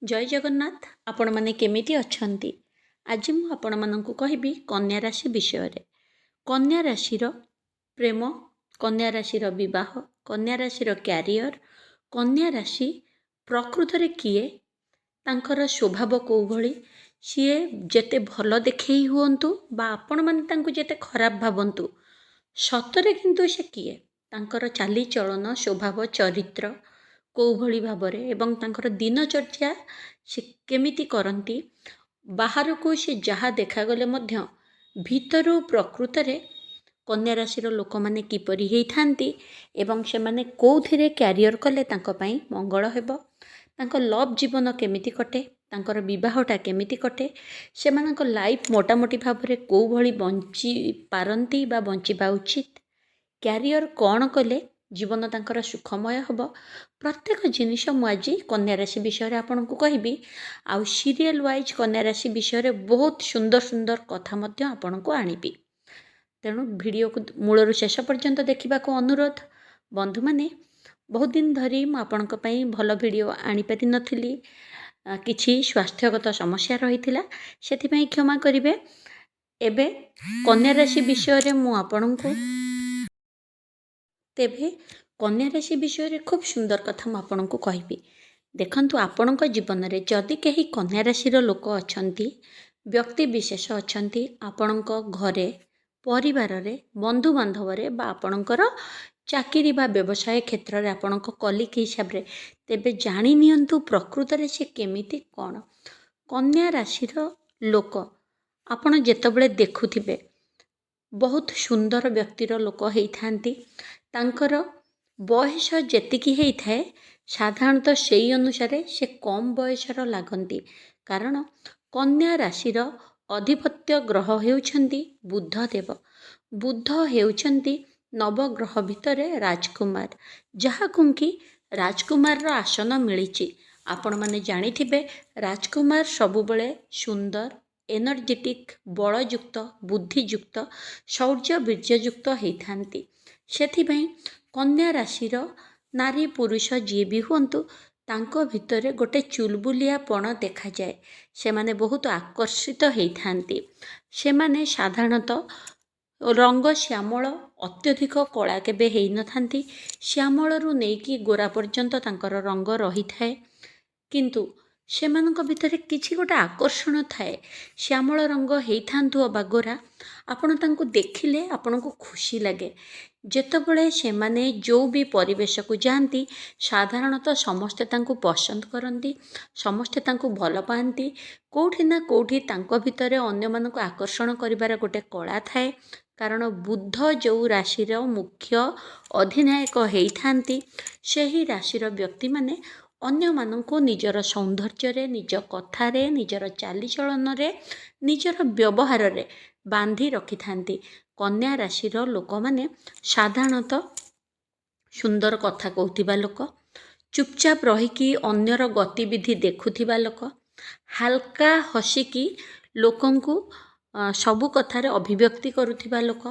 ଜୟ ଜଗନ୍ନାଥ। ଆପଣମାନେ କେମିତି ଅଛନ୍ତି? ଆଜି ମୁଁ ଆପଣମାନଙ୍କୁ କହିବି କନ୍ୟା ରାଶି ବିଷୟରେ। କନ୍ୟା ରାଶିର ପ୍ରେମ, କନ୍ୟା ରାଶିର ବିବାହ, କନ୍ୟା ରାଶିର କ୍ୟାରିୟର, କନ୍ୟା ରାଶି ପ୍ରକୃତରେ କିଏ, ତାଙ୍କର ସ୍ୱଭାବ କେଉଁ ଭଳି, ସିଏ ଯେତେ ଭଲ ଦେଖେଇ ହୁଅନ୍ତୁ ବା ଆପଣମାନେ ତାଙ୍କୁ ଯେତେ ଖରାପ ଭାବନ୍ତୁ, ସତରେ କିନ୍ତୁ ସେ କିଏ, ତାଙ୍କର ଚାଲିଚଳନ, ସ୍ୱଭାବ, ଚରିତ୍ର କେଉଁ ଭଳି ଭାବରେ ଏବଂ ତାଙ୍କର ଦିନଚର୍ଯ୍ୟା ସେ କେମିତି କରନ୍ତି, ବାହାରକୁ ସେ ଯାହା ଦେଖାଗଲେ ମଧ୍ୟ ଭିତରୁ ପ୍ରକୃତରେ କନ୍ୟା ରାଶିର ଲୋକମାନେ କିପରି ହେଇଥାନ୍ତି ଏବଂ ସେମାନେ କେଉଁଥିରେ କ୍ୟାରିୟର କଲେ ତାଙ୍କ ପାଇଁ ମଙ୍ଗଳ ହେବ, ତାଙ୍କ ଲଭ୍ ଜୀବନ କେମିତି କଟେ, ତାଙ୍କର ବିବାହଟା କେମିତି କଟେ, ସେମାନଙ୍କ ଲାଇଫ୍ ମୋଟାମୋଟି ଭାବରେ କେଉଁ ଭଳି ବଞ୍ଚି ପାରନ୍ତି ବା ବଞ୍ଚିବା ଉଚିତ, କ୍ୟାରିୟର କ'ଣ କଲେ ଜୀବନ ତାଙ୍କର ସୁଖମୟ ହେବ, ପ୍ରତ୍ୟେକ ଜିନିଷ ମୁଁ ଆଜି କନ୍ୟା ରାଶି ବିଷୟରେ ଆପଣଙ୍କୁ କହିବି। ଆଉ ସିରିଏଲ୍ ୱାଇଜ୍ କନ୍ୟା ରାଶି ବିଷୟରେ ବହୁତ ସୁନ୍ଦର ସୁନ୍ଦର କଥା ମଧ୍ୟ ଆପଣଙ୍କୁ ଆଣିବି। ତେଣୁ ଭିଡ଼ିଓକୁ ମୂଳରୁ ଶେଷ ପର୍ଯ୍ୟନ୍ତ ଦେଖିବାକୁ ଅନୁରୋଧ। ବନ୍ଧୁମାନେ, ବହୁତ ଦିନ ଧରି ମୁଁ ଆପଣଙ୍କ ପାଇଁ ଭଲ ଭିଡ଼ିଓ ଆଣିପାରିନଥିଲି। କିଛି ସ୍ୱାସ୍ଥ୍ୟଗତ ସମସ୍ୟା ରହିଥିଲା, ସେଥିପାଇଁ କ୍ଷମା କରିବେ। ଏବେ କନ୍ୟା ରାଶି ବିଷୟରେ ମୁଁ ଆପଣଙ୍କୁ ତେବେ କନ୍ୟା ରାଶି ବିଷୟରେ ଖୁବ୍ ସୁନ୍ଦର କଥା ମୁଁ ଆପଣଙ୍କୁ କହିବି। ଦେଖନ୍ତୁ, ଆପଣଙ୍କ ଜୀବନରେ ଯଦି କେହି କନ୍ୟା ରାଶିର ଲୋକ ଅଛନ୍ତି, ବ୍ୟକ୍ତି ବିଶେଷ ଅଛନ୍ତି, ଆପଣଙ୍କ ଘରେ, ପରିବାରରେ, ବନ୍ଧୁବାନ୍ଧବରେ ବା ଆପଣଙ୍କର ଚାକିରି ବା ବ୍ୟବସାୟ କ୍ଷେତ୍ରରେ ଆପଣଙ୍କ କଲିକ୍ ହିସାବରେ, ତେବେ ଜାଣି ନିଅନ୍ତୁ ପ୍ରକୃତରେ ସେ କେମିତି କ'ଣ। କନ୍ୟା ରାଶିର ଲୋକ ଆପଣ ଯେତେବେଳେ ଦେଖୁଥିବେ, ବହୁତ ସୁନ୍ଦର ବ୍ୟକ୍ତିର ଲୋକ ହେଇଥାନ୍ତି। ତାଙ୍କର ବୟସ ଯେତିକି ହେଇଥାଏ, ସାଧାରଣତଃ ସେଇ ଅନୁସାରେ ସେ କମ୍ ବୟସର ଲାଗନ୍ତି। କାରଣ କନ୍ୟା ରାଶିର ଅଧିପତ୍ୟ ଗ୍ରହ ହେଉଛନ୍ତି ବୁଧଦେବ। ବୁଧ ହେଉଛନ୍ତି ନବଗ୍ରହ ଭିତରେ ରାଜକୁମାର, ଯାହାକୁ କି ରାଜକୁମାରର ଆସନ ମିଳିଛି। ଆପଣମାନେ ଜାଣିଥିବେ, ରାଜକୁମାର ସବୁବେଳେ ସୁନ୍ଦର, ଏନର୍ଜେଟିକ୍, ବଳଯୁକ୍ତ, ବୁଦ୍ଧିଯୁକ୍ତ, ଶୌର୍ଯ୍ୟ ବୀର୍ଯ୍ୟଯୁକ୍ତ ହେଇଥାନ୍ତି। ସେଥିପାଇଁ କନ୍ୟା ରାଶିର ନାରୀ ପୁରୁଷ ଯିଏ ବି ହୁଅନ୍ତୁ, ତାଙ୍କ ଭିତରେ ଗୋଟେ ଚୁଲବୁଲିଆପଣ ଦେଖାଯାଏ। ସେମାନେ ବହୁତ ଆକର୍ଷିତ ହେଇଥାନ୍ତି। ସେମାନେ ସାଧାରଣତଃ ରଙ୍ଗ ଶ୍ୟାମଳ, ଅତ୍ୟଧିକ କଳା କେବେ ହେଇନଥାନ୍ତି। ଶ୍ୟାମଳରୁ ନେଇକି ଗୋରା ପର୍ଯ୍ୟନ୍ତ ତାଙ୍କର ରଙ୍ଗ ରହିଥାଏ। କିନ୍ତୁ ସେମାନଙ୍କ ଭିତରେ କିଛି ଗୋଟେ ଆକର୍ଷଣ ଥାଏ। ଶ୍ୟାମଳ ରଙ୍ଗ ହେଇଥାନ୍ତୁ ଅବା ଗୋରା, ଆପଣ ତାଙ୍କୁ ଦେଖିଲେ ଆପଣଙ୍କୁ ଖୁସି ଲାଗେ। ଯେତେବେଳେ ସେମାନେ ଯେଉଁ ବି ପରିବେଶକୁ ଯାଆନ୍ତି, ସାଧାରଣତଃ ସମସ୍ତେ ତାଙ୍କୁ ପସନ୍ଦ କରନ୍ତି, ସମସ୍ତେ ତାଙ୍କୁ ଭଲ ପାଆନ୍ତି। କେଉଁଠି ନା କେଉଁଠି ତାଙ୍କ ଭିତରେ ଅନ୍ୟମାନଙ୍କୁ ଆକର୍ଷଣ କରିବାର ଗୋଟେ କଳା ଥାଏ। କାରଣ ବୁଧ ଯେଉଁ ରାଶିର ମୁଖ୍ୟ ଅଧିନାୟକ ହେଇଥାନ୍ତି, ସେହି ରାଶିର ବ୍ୟକ୍ତିମାନେ ଅନ୍ୟମାନଙ୍କୁ ନିଜର ସୌନ୍ଦର୍ଯ୍ୟରେ, ନିଜ କଥାରେ, ନିଜର ଚାଲିଚଳନରେ, ନିଜର ବ୍ୟବହାରରେ ବାନ୍ଧି ରଖିଥାନ୍ତି। କନ୍ୟା ରାଶିର ଲୋକମାନେ ସାଧାରଣତଃ ସୁନ୍ଦର କଥା କହୁଥିବା ଲୋକ, ଚୁପଚାପ ରହିକି ଅନ୍ୟର ଗତିବିଧି ଦେଖୁଥିବା ଲୋକ, ହାଲକା ହସିକି ଲୋକଙ୍କୁ ସବୁ କଥାରେ ଅଭିବ୍ୟକ୍ତି କରୁଥିବା ଲୋକ।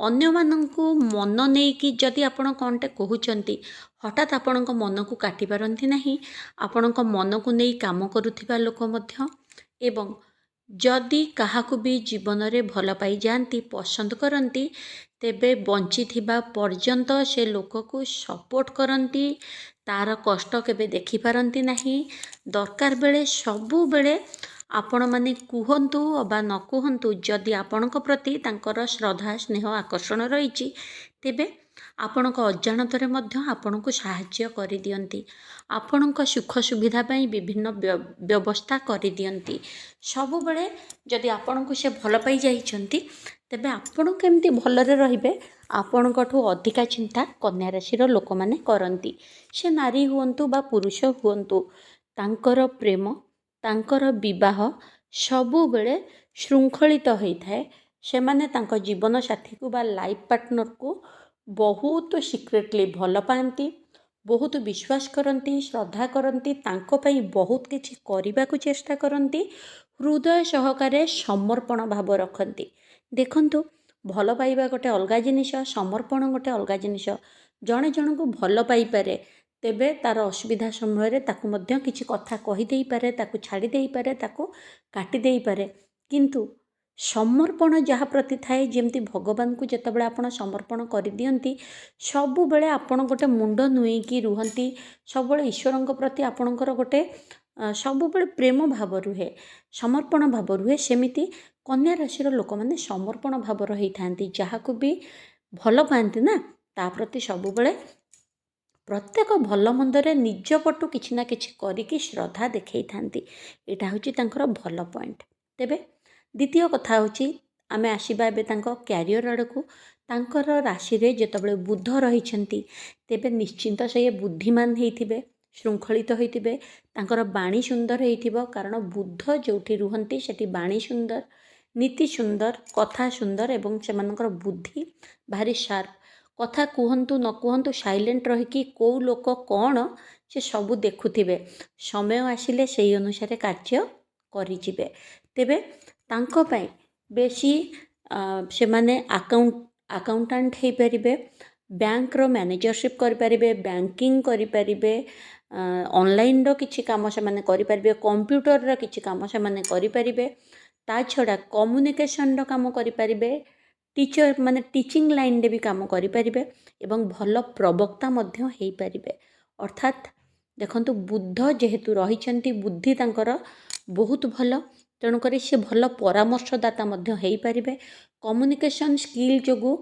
ଅନ୍ୟମାନଙ୍କୁ ମନ ନେଇକି ଯଦି ଆପଣ କ'ଣଟେ କହୁଛନ୍ତି, ହଠାତ୍ ଆପଣଙ୍କ ମନକୁ କାଟି ପାରନ୍ତି ନାହିଁ। ଆପଣଙ୍କ ମନକୁ ନେଇ କାମ କରୁଥିବା ଲୋକ ମଧ୍ୟ। ଏବଂ ଯଦି କାହାକୁ ବି ଜୀବନରେ ଭଲ ପାଇଯାଆନ୍ତି, ପସନ୍ଦ କରନ୍ତି, ତେବେ ବଞ୍ଚିଥିବା ପର୍ଯ୍ୟନ୍ତ ସେ ଲୋକକୁ ସପୋର୍ଟ କରନ୍ତି। ତା'ର କଷ୍ଟ କେବେ ଦେଖିପାରନ୍ତି ନାହିଁ। ଦରକାର ବେଳେ ସବୁବେଳେ ଆପଣମାନେ କୁହନ୍ତୁ ଅବା ନ କୁହନ୍ତୁ, ଯଦି ଆପଣଙ୍କ ପ୍ରତି ତାଙ୍କର ଶ୍ରଦ୍ଧା, ସ୍ନେହ, ଆକର୍ଷଣ ରହିଛି, ତେବେ ଆପଣଙ୍କ ଅଜାଣତରେ ମଧ୍ୟ ଆପଣଙ୍କୁ ସାହାଯ୍ୟ କରିଦିଅନ୍ତି। ଆପଣଙ୍କ ସୁଖ ସୁବିଧା ପାଇଁ ବିଭିନ୍ନ ବ୍ୟବସ୍ଥା କରିଦିଅନ୍ତି। ସବୁବେଳେ ଯଦି ଆପଣଙ୍କୁ ସେ ଭଲ ପାଇଯାଇଛନ୍ତି, ତେବେ ଆପଣ କେମିତି ଭଲରେ ରହିବେ, ଆପଣଙ୍କଠୁ ଅଧିକା ଚିନ୍ତା କନ୍ୟା ରାଶିର ଲୋକମାନେ କରନ୍ତି। ସେ ନାରୀ ହୁଅନ୍ତୁ ବା ପୁରୁଷ ହୁଅନ୍ତୁ, ତାଙ୍କର ପ୍ରେମ, ତାଙ୍କର ବିବାହ ସବୁବେଳେ ଶୃଙ୍ଖଳିତ ହେଇଥାଏ। ସେମାନେ ତାଙ୍କ ଜୀବନସାଥୀକୁ ବା ଲାଇଫ୍ ପାର୍ଟନରକୁ ବହୁତ ସିକ୍ରେଟଲି ଭଲ ପାଆନ୍ତି, ବହୁତ ବିଶ୍ୱାସ କରନ୍ତି, ଶ୍ରଦ୍ଧା କରନ୍ତି, ତାଙ୍କ ପାଇଁ ବହୁତ କିଛି କରିବାକୁ ଚେଷ୍ଟା କରନ୍ତି, ହୃଦୟ ସହକାରେ ସମର୍ପଣ ଭାବ ରଖନ୍ତି। ଦେଖନ୍ତୁ, ଭଲ ପାଇବା ଗୋଟେ ଅଲଗା ଜିନିଷ, ସମର୍ପଣ ଗୋଟେ ଅଲଗା ଜିନିଷ। ଜଣେ ଜଣଙ୍କୁ ଭଲ ପାଇପାରେ, ତେବେ ତା'ର ଅସୁବିଧା ସମୟରେ ତାକୁ ମଧ୍ୟ କିଛି କଥା କହିଦେଇପାରେ, ତାକୁ ଛାଡ଼ି ଦେଇପାରେ, ତାକୁ କାଟି ଦେଇପାରେ। କିନ୍ତୁ ସମର୍ପଣ ଯାହା ପ୍ରତି ଥାଏ, ଯେମିତି ଭଗବାନଙ୍କୁ ଯେତେବେଳେ ଆପଣ ସମର୍ପଣ କରିଦିଅନ୍ତି, ସବୁବେଳେ ଆପଣ ଗୋଟେ ମୁଣ୍ଡ ନୁଏଁଇକି ରୁହନ୍ତି। ସବୁବେଳେ ଈଶ୍ୱରଙ୍କ ପ୍ରତି ଆପଣଙ୍କର ଗୋଟେ ସବୁବେଳେ ପ୍ରେମ ଭାବ ରୁହେ, ସମର୍ପଣ ଭାବ ରୁହେ। ସେମିତି କନ୍ୟା ରାଶିର ଲୋକମାନେ ସମର୍ପଣ ଭାବର ହେଇଥାନ୍ତି। ଯାହାକୁ ବି ଭଲ ପାଆନ୍ତି ନା, ତା ପ୍ରତି ସବୁବେଳେ ପ୍ରତ୍ୟେକ ଭଲ ମନ୍ଦରେ ନିଜ ପଟୁ କିଛି ନା କିଛି କରିକି ଶ୍ରଦ୍ଧା ଦେଖେଇଥାନ୍ତି। ଏଇଟା ହେଉଛି ତାଙ୍କର ଭଲ ପଏଣ୍ଟ। ତେବେ ଦ୍ୱିତୀୟ କଥା ହେଉଛି, ଆମେ ଆସିବା ଏବେ ତାଙ୍କ କ୍ୟାରିଅର ଆଡ଼କୁ। ତାଙ୍କର ରାଶିରେ ଯେତେବେଳେ ବୁଧ ରହିଛନ୍ତି, ତେବେ ନିଶ୍ଚିନ୍ତ ସେ ବୁଦ୍ଧିମାନ ହେଇଥିବେ, ଶୃଙ୍ଖଳିତ ହୋଇଥିବେ, ତାଙ୍କର ବାଣୀ ସୁନ୍ଦର ହେଇଥିବ। କାରଣ ବୁଧ ଯେଉଁଠି ରୁହନ୍ତି ସେଠି ବାଣୀ ସୁନ୍ଦର, ନୀତି ସୁନ୍ଦର, କଥା ସୁନ୍ଦର ଏବଂ ସେମାନଙ୍କର ବୁଦ୍ଧି ଭାରି ସାର୍ପ। କଥା କୁହନ୍ତୁ ନ କୁହନ୍ତୁ, ସାଇଲେଣ୍ଟ ରହିକି କେଉଁ ଲୋକ କ'ଣ ସେ ସବୁ ଦେଖୁଥିବେ, ସମୟ ଆସିଲେ ସେଇ ଅନୁସାରେ କାର୍ଯ୍ୟ କରିଯିବେ। ତେବେ ତାଙ୍କ ପାଇଁ ବେଶୀ ସେମାନେ ଆକାଉଣ୍ଟାଣ୍ଟ ହେଇପାରିବେ, ବ୍ୟାଙ୍କର ମ୍ୟାନେଜରସିପ୍ କରିପାରିବେ, ବ୍ୟାଙ୍କିଂ କରିପାରିବେ, ଅନଲାଇନ୍ର କିଛି କାମ ସେମାନେ କରିପାରିବେ, କମ୍ପ୍ୟୁଟରର କିଛି କାମ ସେମାନେ କରିପାରିବେ। ତା ଛଡ଼ା କମ୍ୟୁନିକେସନ୍ର କାମ କରିପାରିବେ, ଟିଚର୍ ମାନେ ଟିଚିଂ ଲାଇନ୍ରେ ବି କାମ କରିପାରିବେ ଏବଂ ଭଲ ପ୍ରବକ୍ତା ମଧ୍ୟ ହେଇପାରିବେ। ଅର୍ଥାତ୍ ଦେଖନ୍ତୁ, ବୁଧ ଯେହେତୁ ରହିଛନ୍ତି, ବୁଦ୍ଧି ତାଙ୍କର ବହୁତ ଭଲ, ତେଣୁକରି ସେ ଭଲ ପରାମର୍ଶଦାତା ମଧ୍ୟ ହେଇପାରିବେ। କମ୍ୟୁନିକେସନ୍ ସ୍କିଲ୍ ଯୋଗୁଁ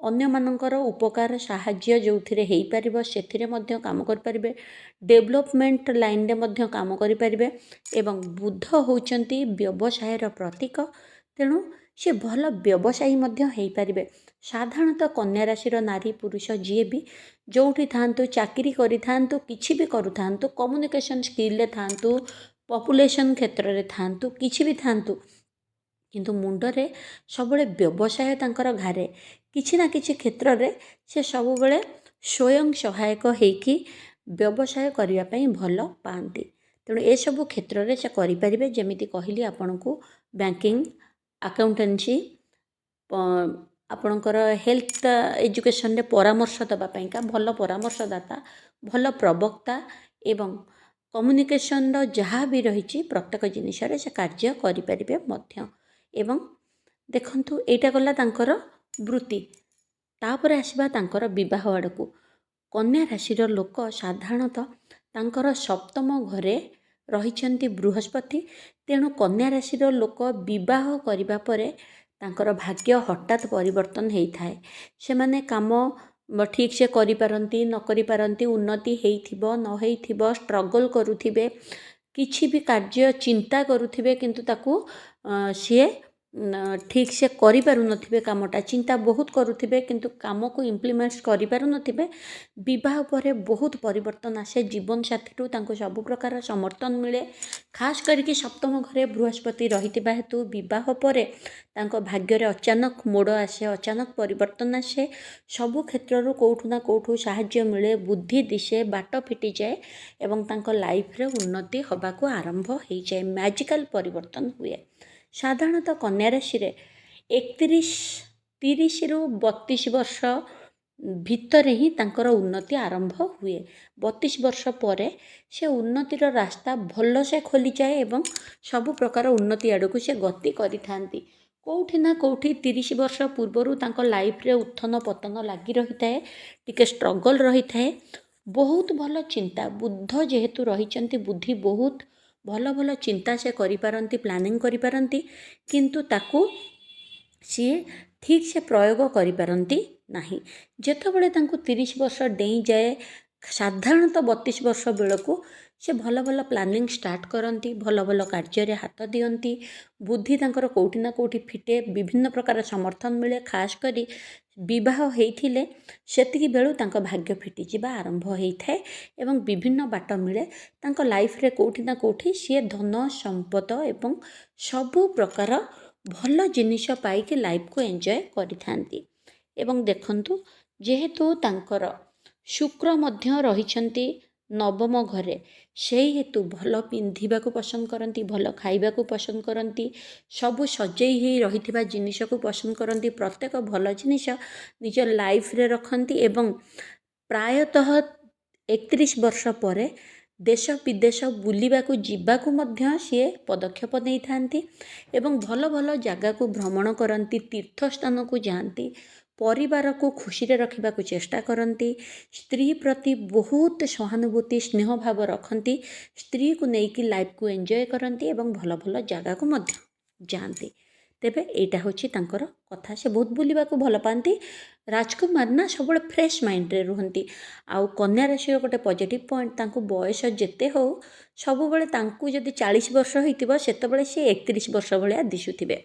ଅନ୍ୟମାନଙ୍କର ଉପକାର ସାହାଯ୍ୟ ଯେଉଁଥିରେ ହେଇପାରିବ ସେଥିରେ ମଧ୍ୟ କାମ କରିପାରିବେ, ଡେଭଲପମେଣ୍ଟ ଲାଇନ୍ରେ ମଧ୍ୟ କାମ କରିପାରିବେ। ଏବଂ ବୁଧ ହେଉଛନ୍ତି ବ୍ୟବସାୟର ପ୍ରତୀକ, ତେଣୁ ସେ ଭଲ ବ୍ୟବସାୟୀ ମଧ୍ୟ ହେଇପାରିବେ। ସାଧାରଣତଃ କନ୍ୟା ରାଶିର ନାରୀ ପୁରୁଷ ଯିଏ ବି ଯେଉଁଠି ଥାଆନ୍ତୁ, ଚାକିରି କରିଥାନ୍ତୁ, କିଛି ବି କରୁଥାନ୍ତୁ, କମ୍ୟୁନିକେସନ୍ ସ୍କିଲ୍ରେ ଥାଆନ୍ତୁ, ପପୁଲେସନ୍ କ୍ଷେତ୍ରରେ ଥାଆନ୍ତୁ, କିଛି ବି ଥାଆନ୍ତୁ, କିନ୍ତୁ ମୁଣ୍ଡରେ ସବୁବେଳେ ବ୍ୟବସାୟ ତାଙ୍କର ଘାରେ। କିଛି ନା କିଛି କ୍ଷେତ୍ରରେ ସେ ସବୁବେଳେ ସ୍ୱୟଂ ସହାୟକ ହେଇକି ବ୍ୟବସାୟ କରିବା ପାଇଁ ଭଲ ପାଆନ୍ତି। ତେଣୁ ଏସବୁ କ୍ଷେତ୍ରରେ ସେ କରିପାରିବେ, ଯେମିତି କହିଲି ଆପଣଙ୍କୁ, ବ୍ୟାଙ୍କିଂ, ଆକାଉଣ୍ଟାନ୍ସି, ଆପଣଙ୍କର ହେଲ୍ଥ, ଏଜୁକେସନରେ ପରାମର୍ଶ ଦେବା ପାଇଁକା ଭଲ ପରାମର୍ଶଦାତା, ଭଲ ପ୍ରବକ୍ତା ଏବଂ କମ୍ୟୁନିକେସନର ଯାହା ବି ରହିଛି ପ୍ରତ୍ୟେକ ଜିନିଷରେ ସେ କାର୍ଯ୍ୟ କରିପାରିବେ ମଧ୍ୟ। ଏବଂ ଦେଖନ୍ତୁ, ଏଇଟା ଗଲା ତାଙ୍କର ବୃତ୍ତି। ତାପରେ ଆସିବା ତାଙ୍କର ବିବାହ ଆଡ଼କୁ। କନ୍ୟା ରାଶିର ଲୋକ ସାଧାରଣତଃ ତାଙ୍କର ସପ୍ତମ ଘରେ ରହିଛନ୍ତି ବୃହସ୍ପତି, ତେଣୁ କନ୍ୟା ରାଶିର ଲୋକ ବିବାହ କରିବା ପରେ ତାଙ୍କର ଭାଗ୍ୟ ହଠାତ୍ ପରିବର୍ତ୍ତନ ହେଇଥାଏ। ସେମାନେ କାମ ଠିକ୍ ସେ କରିପାରନ୍ତି, ନ କରିପାରନ୍ତି, ଉନ୍ନତି ହେଇଥିବ ନ ହେଇଥିବ, ଷ୍ଟ୍ରଗଲ୍ କରୁଥିବେ, କିଛି ବି କାର୍ଯ୍ୟ ଚିନ୍ତା କରୁଥିବେ, କିନ୍ତୁ ତାକୁ ସିଏ ଠିକ୍ ସେ କରିପାରୁନଥିବେ। କାମଟା ଚିନ୍ତା ବହୁତ କରୁଥିବେ କିନ୍ତୁ କାମକୁ ଇମ୍ପ୍ଲିମେଣ୍ଟସ୍ କରିପାରୁନଥିବେ। ବିବାହ ପରେ ବହୁତ ପରିବର୍ତ୍ତନ ଆସେ। ଜୀବନସାଥୀଠୁ ତାଙ୍କୁ ସବୁ ପ୍ରକାର ସମର୍ଥନ ମିଳେ। ଖାସ୍ କରିକି ସପ୍ତମ ଘରେ ବୃହସ୍ପତି ରହିଥିବା ହେତୁ ବିବାହ ପରେ ତାଙ୍କ ଭାଗ୍ୟରେ ଅଚାନକ ମୋଡ଼ ଆସେ, ଅଚାନକ ପରିବର୍ତ୍ତନ ଆସେ। ସବୁ କ୍ଷେତ୍ରରୁ କେଉଁଠୁ ନା କେଉଁଠୁ ସାହାଯ୍ୟ ମିଳେ, ବୁଦ୍ଧି ଦିଶେ, ବାଟ ଫିଟିଯାଏ ଏବଂ ତାଙ୍କ ଲାଇଫ୍ରେ ଉନ୍ନତି ହେବାକୁ ଆରମ୍ଭ ହେଇଯାଏ, ମ୍ୟାଜିକାଲ୍ ପରିବର୍ତ୍ତନ ହୁଏ। ସାଧାରଣତଃ କନ୍ୟା ରାଶିରେ 31, 30ରୁ 32 ବର୍ଷ ଭିତରେ ହିଁ ତାଙ୍କର ଉନ୍ନତି ଆରମ୍ଭ ହୁଏ। 32 ବର୍ଷ ପରେ ସେ ଉନ୍ନତିର ରାସ୍ତା ଭଲସେ ଖୋଲିଯାଏ ଏବଂ ସବୁ ପ୍ରକାର ଉନ୍ନତି ଆଡ଼କୁ ସେ ଗତି କରିଥାନ୍ତି। କେଉଁଠି ନା କେଉଁଠି 30 ବର୍ଷ ପୂର୍ବରୁ ତାଙ୍କ ଲାଇଫ୍ରେ ଉତ୍ଥାନ ପତନ ଲାଗି ରହିଥାଏ, ଟିକେ ଷ୍ଟ୍ରଗଲ୍ ରହିଥାଏ। ବହୁତ ଭଲ ଚିନ୍ତା, ବୁଧ ଯେହେତୁ ରହିଛନ୍ତି, ବୁଦ୍ଧି ବହୁତ ଭଲ ଭଲ ଚିନ୍ତା ସେ କରିପାରନ୍ତି, ପ୍ଲାନିଂ କରିପାରନ୍ତି, କିନ୍ତୁ ତାକୁ ସିଏ ଠିକ୍ ସେ ପ୍ରୟୋଗ କରିପାରନ୍ତି ନାହିଁ। ଯେତେବେଳେ ତାଙ୍କୁ 30 ବର୍ଷ ଡେଇଁଯାଏ, ସାଧାରଣତଃ 32 ବର୍ଷ ବେଳକୁ ସେ ଭଲ ଭଲ ପ୍ଲାନିଂ ଷ୍ଟାର୍ଟ କରନ୍ତି, ଭଲ ଭଲ କାର୍ଯ୍ୟରେ ହାତ ଦିଅନ୍ତି। ବୁଦ୍ଧି ତାଙ୍କର କେଉଁଠି ନା କେଉଁଠି ଫିଟେ, ବିଭିନ୍ନ ପ୍ରକାର ସମର୍ଥନ ମିଳେ। ଖାସ୍ କରି ବିବାହ ହେଇଥିଲେ ସେତିକି ବେଳୁ ତାଙ୍କ ଭାଗ୍ୟ ଫିଟିଯିବା ଆରମ୍ଭ ହେଇଥାଏ ଏବଂ ବିଭିନ୍ନ ବାଟ ମିଳେ। ତାଙ୍କ ଲାଇଫ୍ରେ କେଉଁଠି ନା କେଉଁଠି ସିଏ ଧନ ସମ୍ପଦ ଏବଂ ସବୁ ପ୍ରକାର ଭଲ ଜିନିଷ ପାଇକି ଲାଇଫ୍କୁ ଏନ୍ଜୟ କରିଥାନ୍ତି। ଏବଂ ଦେଖନ୍ତୁ, ଯେହେତୁ ତାଙ୍କର ଶୁକ୍ର ମଧ୍ୟ ରହିଛନ୍ତି ନବମ ଘରେ, ସେଇ ହେତୁ ଭଲ ପିନ୍ଧିବାକୁ ପସନ୍ଦ କରନ୍ତି, ଭଲ ଖାଇବାକୁ ପସନ୍ଦ କରନ୍ତି, ସବୁ ସଜେଇ ହେଇ ରହିଥିବା ଜିନିଷକୁ ପସନ୍ଦ କରନ୍ତି, ପ୍ରତ୍ୟେକ ଭଲ ଜିନିଷ ନିଜ ଲାଇଫ୍ରେ ରଖନ୍ତି ଏବଂ ପ୍ରାୟତଃ 31 ବର୍ଷ ପରେ ଦେଶ ବିଦେଶ ବୁଲିବାକୁ ଯିବାକୁ ମଧ୍ୟ ସିଏ ପଦକ୍ଷେପ ନେଇଥାନ୍ତି ଏବଂ ଭଲ ଭଲ ଜାଗାକୁ ଭ୍ରମଣ କରନ୍ତି, ତୀର୍ଥସ୍ଥାନକୁ ଯାଆନ୍ତି, ପରିବାରକୁ ଖୁସିରେ ରଖିବାକୁ ଚେଷ୍ଟା କରନ୍ତି, ସ୍ତ୍ରୀ ପ୍ରତି ବହୁତ ସହାନୁଭୂତି ସ୍ନେହ ଭାବ ରଖନ୍ତି, ସ୍ତ୍ରୀକୁ ନେଇକି ଲାଇଫକୁ ଏନ୍ଜୟ କରନ୍ତି ଏବଂ ଭଲ ଭଲ ଜାଗାକୁ ମଧ୍ୟ ଯାଆନ୍ତି। ତେବେ ଏଇଟା ହେଉଛି ତାଙ୍କର କଥା। ସେ ବହୁତ ବୁଲିବାକୁ ଭଲ ପାଆନ୍ତି। ରାଜକୁମାର ନା, ସବୁବେଳେ ଫ୍ରେଶ୍ ମାଇଣ୍ଡରେ ରୁହନ୍ତି। ଆଉ କନ୍ୟା ରାଶିର ଗୋଟେ ପଜିଟିଭ୍ ପଏଣ୍ଟ, ତାଙ୍କୁ ବୟସ ଯେତେ ହେଉ, ସବୁବେଳେ ତାଙ୍କୁ ଯଦି 40 ବର୍ଷ ହେଇଥିବ, ସେତେବେଳେ ସେ 31 ବର୍ଷ ଭଳିଆ ଦିଶୁଥିବେ।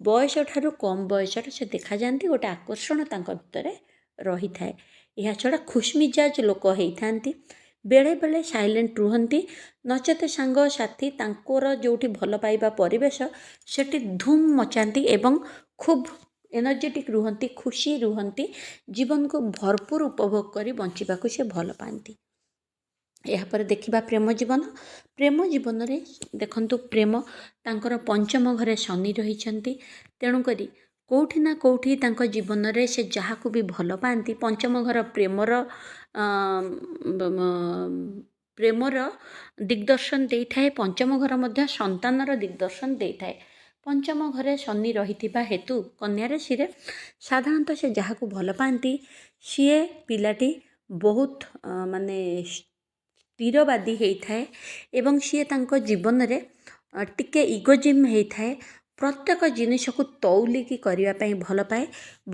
ବୟସ ଠାରୁ କମ୍ ବୟସର ସେ ଦେଖାଯାଆନ୍ତି। ଗୋଟେ ଆକର୍ଷଣ ତାଙ୍କ ଭିତରେ ରହିଥାଏ। ଏହା ଛଡ଼ା ଖୁସମିଜାଜ ଲୋକ ହେଇଥାନ୍ତି। ବେଳେବେଳେ ସାଇଲେଣ୍ଟ ରୁହନ୍ତି, ନଚେତ ସାଙ୍ଗସାଥି ତାଙ୍କର ଯେଉଁଠି ଭଲ ପାଇବା ପରିବେଶ, ସେଠି ଧୁମ୍ ମଚାନ୍ତି ଏବଂ ଖୁବ୍ ଏନର୍ଜେଟିକ୍ ରୁହନ୍ତି, ଖୁସି ରୁହନ୍ତି। ଜୀବନକୁ ଭରପୁର ଉପଭୋଗ କରି ବଞ୍ଚିବାକୁ ସେ ଭଲ ପାଆନ୍ତି। ଏହାପରେ ଦେଖିବା ପ୍ରେମ ଜୀବନ। ପ୍ରେମ ଜୀବନରେ ଦେଖନ୍ତୁ, ପ୍ରେମ ତାଙ୍କର ପଞ୍ଚମ ଘରେ ଶନି ରହିଛନ୍ତି। ତେଣୁକରି କେଉଁଠି ନା କେଉଁଠି ତାଙ୍କ ଜୀବନରେ ସେ ଯାହାକୁ ବି ଭଲ ପାଆନ୍ତି, ପଞ୍ଚମ ଘର ପ୍ରେମର ଦିଗ୍ଦର୍ଶନ ଦେଇଥାଏ। ପଞ୍ଚମ ଘର ମଧ୍ୟ ସନ୍ତାନର ଦିଗ୍ଦର୍ଶନ ଦେଇଥାଏ। ପଞ୍ଚମ ଘରେ ଶନି ରହିଥିବା ହେତୁ କନ୍ୟା ରାଶିରେ ସାଧାରଣତଃ ସେ ଯାହାକୁ ଭଲ ପାଆନ୍ତି, ସିଏ ପିଲାଟି ବହୁତ ମାନେ ସ୍ଥିରବାଦୀ ହେଇଥାଏ ଏବଂ ସିଏ ତାଙ୍କ ଜୀବନରେ ଟିକେ ଇଗୋଜିମ୍ ହେଇଥାଏ। ପ୍ରତ୍ୟେକ ଜିନିଷକୁ ତଉଲିକି କରିବା ପାଇଁ ଭଲ ପାଏ।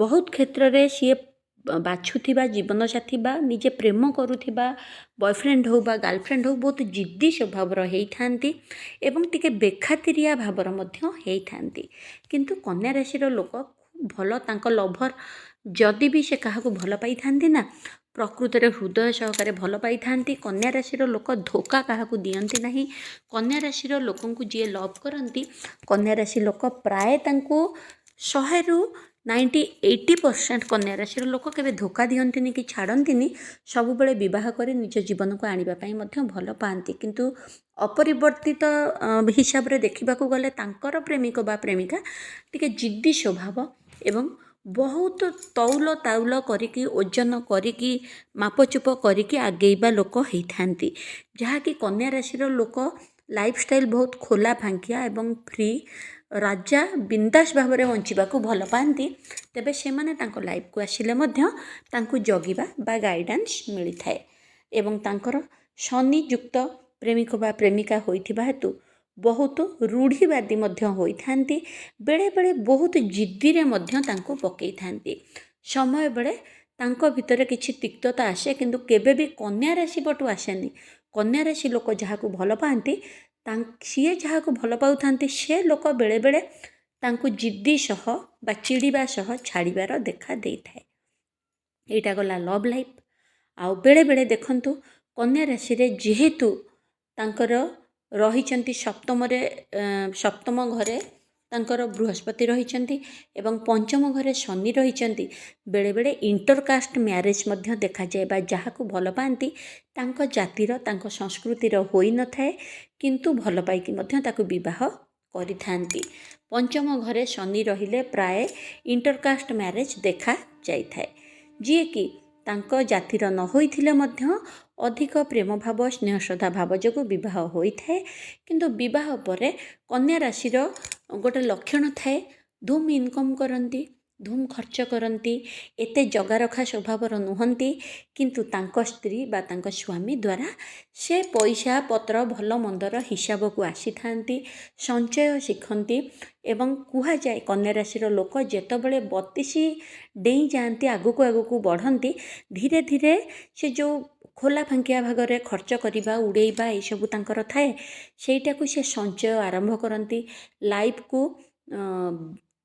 ବହୁତ କ୍ଷେତ୍ରରେ ସିଏ ବାଛୁଥିବା ଜୀବନସାଥୀ ବା ନିଜେ ପ୍ରେମ କରୁଥିବା ବୟଫ୍ରେଣ୍ଡ ହେଉ ବା ଗାର୍ଲଫ୍ରେଣ୍ଡ ହେଉ, ବହୁତ ଜିଦ୍ଦି ସ୍ୱଭାବର ହେଇଥାନ୍ତି ଏବଂ ଟିକେ ବେଖାତିରିଆ ଭାବର ମଧ୍ୟ ହେଇଥାନ୍ତି। କିନ୍ତୁ କନ୍ୟା ରାଶିର ଲୋକ ଖୁବ୍ ଭଲ। ତାଙ୍କ ଲଭର ଯଦି ବି ସେ କାହାକୁ ଭଲ ପାଇଥାନ୍ତି ନା, ପ୍ରକୃତରେ ହୃଦୟ ସହକାରେ ଭଲ ପାଇଥାନ୍ତି। କନ୍ୟା ରାଶିର ଲୋକ ଧୋକା କାହାକୁ ଦିଅନ୍ତି ନାହିଁ। କନ୍ୟା ରାଶିର ଲୋକଙ୍କୁ ଯିଏ ଲଭ୍ କରନ୍ତି, କନ୍ୟା ରାଶି ଲୋକ ପ୍ରାୟ ତାଙ୍କୁ 100ରୁ 90-80% କନ୍ୟା ରାଶିର ଲୋକ କେବେ ଧୋକା ଦିଅନ୍ତିନି କି ଛାଡ଼ନ୍ତିନି। ସବୁବେଳେ ବିବାହ କରି ନିଜ ଜୀବନକୁ ଆଣିବା ପାଇଁ ମଧ୍ୟ ଭଲ ପାଆନ୍ତି। କିନ୍ତୁ ଅପରିବର୍ତ୍ତିତ ହିସାବରେ ଦେଖିବାକୁ ଗଲେ ତାଙ୍କର ପ୍ରେମିକ ବା ପ୍ରେମିକା ଟିକେ ଜିଦ୍ଦି ସ୍ୱଭାବ ଏବଂ ବହୁତ ତଉଲ ତାଉଲ କରିକି, ଓଜନ କରିକି, ମାପଚୁପ କରିକି ଆଗେଇବା ଲୋକ ହେଇଥାନ୍ତି। ଯାହାକି କନ୍ୟା ରାଶିର ଲୋକ ଲାଇଫଷ୍ଟାଇଲ୍ ବହୁତ ଖୋଲା ଫାଙ୍କିଆ ଏବଂ ଫ୍ରି, ରାଜା ବିନ୍ଦାସ ଭାବରେ ବଞ୍ଚିବାକୁ ଭଲ ପାଆନ୍ତି। ତେବେ ସେମାନେ ତାଙ୍କ ଲାଇଫକୁ ଆସିଲେ ମଧ୍ୟ ତାଙ୍କୁ ଜଗିବା ବା ଗାଇଡ଼ାନ୍ସ ମିଳିଥାଏ ଏବଂ ତାଙ୍କର ଶନିଯୁକ୍ତ ପ୍ରେମିକ ବା ପ୍ରେମିକା ହୋଇଥିବା ହେତୁ ବହୁତ ରୂଢ଼ିବାଦୀ ମଧ୍ୟ ହୋଇଥାନ୍ତି। ବେଳେବେଳେ ବହୁତ ଜିଦ୍ଦିରେ ମଧ୍ୟ ତାଙ୍କୁ ପକାଇଥାନ୍ତି। ସମୟ ବେଳେ ତାଙ୍କ ଭିତରେ କିଛି ତିକ୍ତତା ଆସେ, କିନ୍ତୁ କେବେ ବି କନ୍ୟା ରାଶି ପଟୁ ଆସେନି। କନ୍ୟା ରାଶି ଲୋକ ଯାହାକୁ ଭଲ ପାଆନ୍ତି, ସିଏ ଯାହାକୁ ଭଲ ପାଉଥାନ୍ତି, ସେ ଲୋକ ବେଳେବେଳେ ତାଙ୍କୁ ଜିଦ୍ଦି ସହ ବା ଚିଡ଼ିବା ସହ ଛାଡ଼ିବାର ଦେଖା ଦେଇଥାଏ। ଏଇଟା ଗଲା ଲଭ୍ ଲାଇଫ୍। ଆଉ ବେଳେବେଳେ ଦେଖନ୍ତୁ, କନ୍ୟା ରାଶିରେ ଯେହେତୁ ତାଙ୍କର ରହିଛନ୍ତି ସପ୍ତମରେ, ସପ୍ତମ ଘରେ ତାଙ୍କର ବୃହସ୍ପତି ରହିଛନ୍ତି ଏବଂ ପଞ୍ଚମ ଘରେ ଶନି ରହିଛନ୍ତି, ବେଳେବେଳେ ଇଣ୍ଟରକାଷ୍ଟ ମ୍ୟାରେଜ୍ ମଧ୍ୟ ଦେଖାଯାଏ ବା ଯାହାକୁ ଭଲ ପାଆନ୍ତି ତାଙ୍କ ଜାତିର, ତାଙ୍କ ସଂସ୍କୃତିର ହୋଇନଥାଏ, କିନ୍ତୁ ଭଲ ପାଇକି ମଧ୍ୟ ତାକୁ ବିବାହ କରିଥାନ୍ତି। ପଞ୍ଚମ ଘରେ ଶନି ରହିଲେ ପ୍ରାୟ ଇଣ୍ଟରକାଷ୍ଟ ମ୍ୟାରେଜ୍ ଦେଖାଯାଇଥାଏ, ଯିଏକି ତାଙ୍କ ଜାତିର ନ ହୋଇଥିଲେ ମଧ୍ୟ ଅଧିକ ପ୍ରେମ ଭାବ, ସ୍ନେହ ଶ୍ରଦ୍ଧା ଭାବ ଯୋଗୁଁ ବିବାହ ହୋଇଥାଏ। କିନ୍ତୁ ବିବାହ ପରେ କନ୍ୟା ରାଶିର ଗୋଟେ ଲକ୍ଷଣ ଥାଏ, ଧୁମ୍ ଇନକମ୍ କରନ୍ତି, ଧୁମ୍ ଖର୍ଚ୍ଚ କରନ୍ତି, ଏତେ ଜଗାରଖା ସ୍ୱଭାବର ନୁହନ୍ତି। କିନ୍ତୁ ତାଙ୍କ ସ୍ତ୍ରୀ ବା ତାଙ୍କ ସ୍ୱାମୀ ଦ୍ୱାରା ସେ ପଇସା ପତ୍ର ଭଲ ମନ୍ଦର ହିସାବକୁ ଆସିଥାନ୍ତି, ସଞ୍ଚୟ ଶିଖନ୍ତି ଏବଂ କୁହାଯାଏ କନ୍ୟା ରାଶିର ଲୋକ ଯେତେବେଳେ 32 ଡେଇଁ ଯାଆନ୍ତି, ଆଗକୁ ଆଗକୁ ବଢ଼ନ୍ତି, ଧୀରେ ଧୀରେ ସେ ଯେଉଁ ଖୋଲା ଫାଙ୍କିଆ ଭାଗରେ ଖର୍ଚ୍ଚ କରିବା, ଉଡ଼େଇବା, ଏଇସବୁ ତାଙ୍କର ଥାଏ, ସେଇଟାକୁ ସେ ସଞ୍ଚୟ ଆରମ୍ଭ କରନ୍ତି। ଲାଇଫକୁ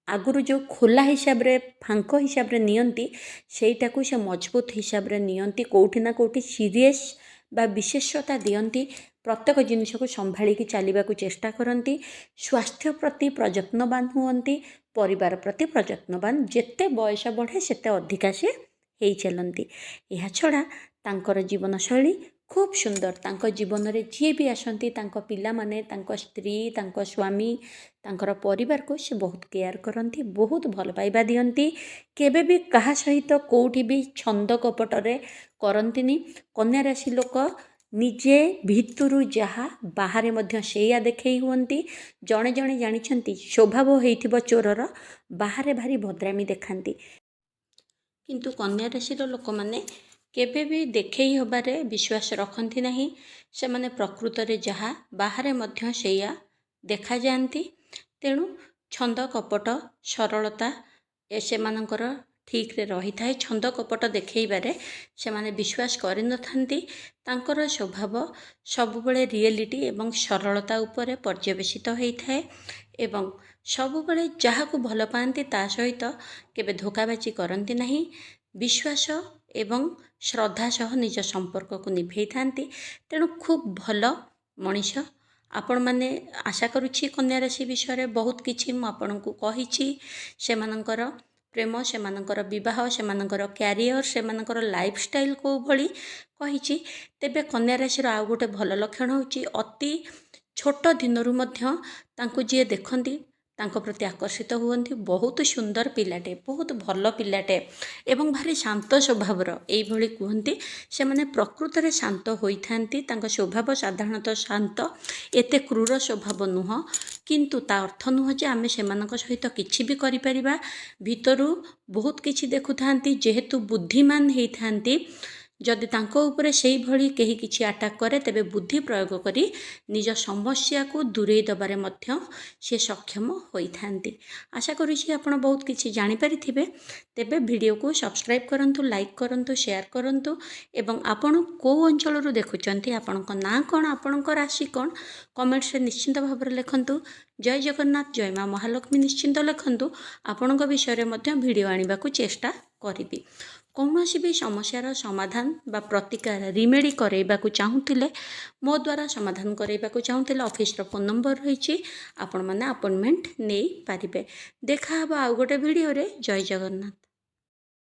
ଆଗରୁ ଯେଉଁ ଖୋଲା ହିସାବରେ, ଫାଙ୍କ ହିସାବରେ ନିଅନ୍ତି, ସେଇଟାକୁ ସେ ମଜବୁତ ହିସାବରେ ନିଅନ୍ତି। କେଉଁଠି ନା କେଉଁଠି ସିରିୟସ୍ ବା ବିଶେଷତା ଦିଅନ୍ତି। ପ୍ରତ୍ୟେକ ଜିନିଷକୁ ସମ୍ଭାଳିକି ଚାଲିବାକୁ ଚେଷ୍ଟା କରନ୍ତି। ସ୍ୱାସ୍ଥ୍ୟ ପ୍ରତି ପ୍ରଯତ୍ନବାନ ହୁଅନ୍ତି, ପରିବାର ପ୍ରତି ପ୍ରଯତ୍ନବାନ। ଯେତେ ବୟସ ବଢ଼େ, ସେତେ ଅଧିକା ସେ ହେଇ ଚାଲନ୍ତି। ଏହା ଛଡ଼ା ତାଙ୍କର ଜୀବନଶୈଳୀ ଖୁବ୍ ସୁନ୍ଦର। ତାଙ୍କ ଜୀବନରେ ଯିଏ ବି ଆସନ୍ତି, ତାଙ୍କ ପିଲାମାନେ, ତାଙ୍କ ସ୍ତ୍ରୀ, ତାଙ୍କ ସ୍ୱାମୀ, ତାଙ୍କର ପରିବାରକୁ ସେ ବହୁତ କେୟାର କରନ୍ତି, ବହୁତ ଭଲ ପାଇବା ଦିଅନ୍ତି। କେବେ ବି କାହା ସହିତ କେଉଁଠି ବି ଛନ୍ଦ କପଟରେ କରନ୍ତିନି। କନ୍ୟା ରାଶି ଲୋକ ନିଜେ ଭିତରୁ ଯାହା, ବାହାରେ ମଧ୍ୟ ସେଇଆ ଦେଖେଇ ହୁଅନ୍ତି। ଜଣେ ଜଣେ ଜାଣିଛନ୍ତି, ସ୍ୱଭାବ ହେଇଥିବ ଚୋରର, ବାହାରେ ଭାରି ଭଦ୍ରାମି ଦେଖାନ୍ତି। କିନ୍ତୁ କନ୍ୟା ରାଶିର ଲୋକମାନେ କେବେ ବି ଦେଖେଇ ହେବାରେ ବିଶ୍ୱାସ ରଖନ୍ତି ନାହିଁ। ସେମାନେ ପ୍ରକୃତରେ ଯାହା, ବାହାରେ ମଧ୍ୟ ସେଇଆ ଦେଖାଯାଆନ୍ତି। ତେଣୁ ଛନ୍ଦ କପଟ, ସରଳତା ଏ ସେମାନଙ୍କର ଠିକ୍ରେ ରହିଥାଏ। ଛନ୍ଦ କପଟ ଦେଖେଇବାରେ ସେମାନେ ବିଶ୍ୱାସ କରିନଥାନ୍ତି। ତାଙ୍କର ସ୍ୱଭାବ ସବୁବେଳେ ରିଏଲିଟି ଏବଂ ସରଳତା ଉପରେ ପର୍ଯ୍ୟବସିତ ହୋଇଥାଏ ଏବଂ ସବୁବେଳେ ଯାହାକୁ ଭଲ ପାଆନ୍ତି ତା ସହିତ କେବେ ଧୋକାବାଜି କରନ୍ତି ନାହିଁ। ବିଶ୍ୱାସ ଏବଂ ଶ୍ରଦ୍ଧା ସହ ନିଜ ସମ୍ପର୍କକୁ ନିଭେଇଥାନ୍ତି। ତେଣୁ ଖୁବ୍ ଭଲ ମଣିଷ। ଆପଣମାନେ, ଆଶା କରୁଛି କନ୍ୟା ରାଶି ବିଷୟରେ ବହୁତ କିଛି ମୁଁ ଆପଣଙ୍କୁ କହିଛି। ସେମାନଙ୍କର ପ୍ରେମ, ସେମାନଙ୍କର ବିବାହ, ସେମାନଙ୍କର କ୍ୟାରିୟର, ସେମାନଙ୍କର ଲାଇଫଷ୍ଟାଇଲ୍ କେଉଁ ଭଳି କହିଛି। ତେବେ କନ୍ୟା ରାଶିର ଆଉ ଗୋଟେ ଭଲ ଲକ୍ଷଣ ହେଉଛି, ଅତି ଛୋଟ ଦିନରୁ ମଧ୍ୟ ତାଙ୍କୁ ଯିଏ ଦେଖନ୍ତି ତାଙ୍କ ପ୍ରତି ଆକର୍ଷିତ ହୁଅନ୍ତି। ବହୁତ ସୁନ୍ଦର ପିଲାଟେ, ବହୁତ ଭଲ ପିଲାଟେ ଏବଂ ଭାରି ଶାନ୍ତ ସ୍ୱଭାବର, ଏଇଭଳି କୁହନ୍ତି। ସେମାନେ ପ୍ରକୃତରେ ଶାନ୍ତ ହୋଇଥାନ୍ତି। ତାଙ୍କ ସ୍ୱଭାବ ସାଧାରଣତଃ ଶାନ୍ତ, ଏତେ କ୍ରୂର ସ୍ୱଭାବ ନୁହଁ। କିନ୍ତୁ ତା ଅର୍ଥ ନୁହଁ ଯେ ଆମେ ସେମାନଙ୍କ ସହିତ କିଛି ବି କରିପାରିବା। ଭିତରୁ ବହୁତ କିଛି ଦେଖୁଥାନ୍ତି। ଯେହେତୁ ବୁଦ୍ଧିମାନ ହେଇଥାନ୍ତି, ଯଦି ତାଙ୍କ ଉପରେ ସେଇଭଳି କେହି କିଛି ଆଟାକ୍ କରେ, ତେବେ ବୁଦ୍ଧି ପ୍ରୟୋଗ କରି ନିଜ ସମସ୍ୟାକୁ ଦୂରେଇ ଦେବାରେ ମଧ୍ୟ ସେ ସକ୍ଷମ ହୋଇଥାନ୍ତି। ଆଶା କରୁଛି ଆପଣ ବହୁତ କିଛି ଜାଣିପାରିଥିବେ। ତେବେ ଭିଡ଼ିଓକୁ ସବସ୍କ୍ରାଇବ୍ କରନ୍ତୁ, ଲାଇକ୍ କରନ୍ତୁ, ସେୟାର କରନ୍ତୁ ଏବଂ ଆପଣ କେଉଁ ଅଞ୍ଚଳରୁ ଦେଖୁଛନ୍ତି, ଆପଣଙ୍କ ନାଁ କ'ଣ, ଆପଣଙ୍କ ରାଶି କ'ଣ, କମେଣ୍ଟସରେ ନିଶ୍ଚିନ୍ତ ଭାବରେ ଲେଖନ୍ତୁ। ଜୟ ଜଗନ୍ନାଥ, ଜୟ ମା ମହାଲକ୍ଷ୍ମୀ ନିଶ୍ଚିନ୍ତ ଲେଖନ୍ତୁ। ଆପଣଙ୍କ ବିଷୟରେ ମଧ୍ୟ ଭିଡ଼ିଓ ଆଣିବାକୁ ଚେଷ୍ଟା କରିବି। କୌଣସି ବି ସମସ୍ୟାର ସମାଧାନ ବା ପ୍ରତିକାର, ରିମେଡ଼ି କରାଇବାକୁ ଚାହୁଁଥିଲେ, ମୋ ଦ୍ୱାରା ସମାଧାନ କରାଇବାକୁ ଚାହୁଁଥିଲେ, ଅଫିସର ଫୋନ୍ ନମ୍ବର ରହିଛି, ଆପଣମାନେ ଆପଏଣ୍ଟମେଣ୍ଟ ନେଇପାରିବେ। ଦେଖାହେବ ଆଉ ଗୋଟେ ଭିଡ଼ିଓରେ। ଜୟ ଜଗନ୍ନାଥ।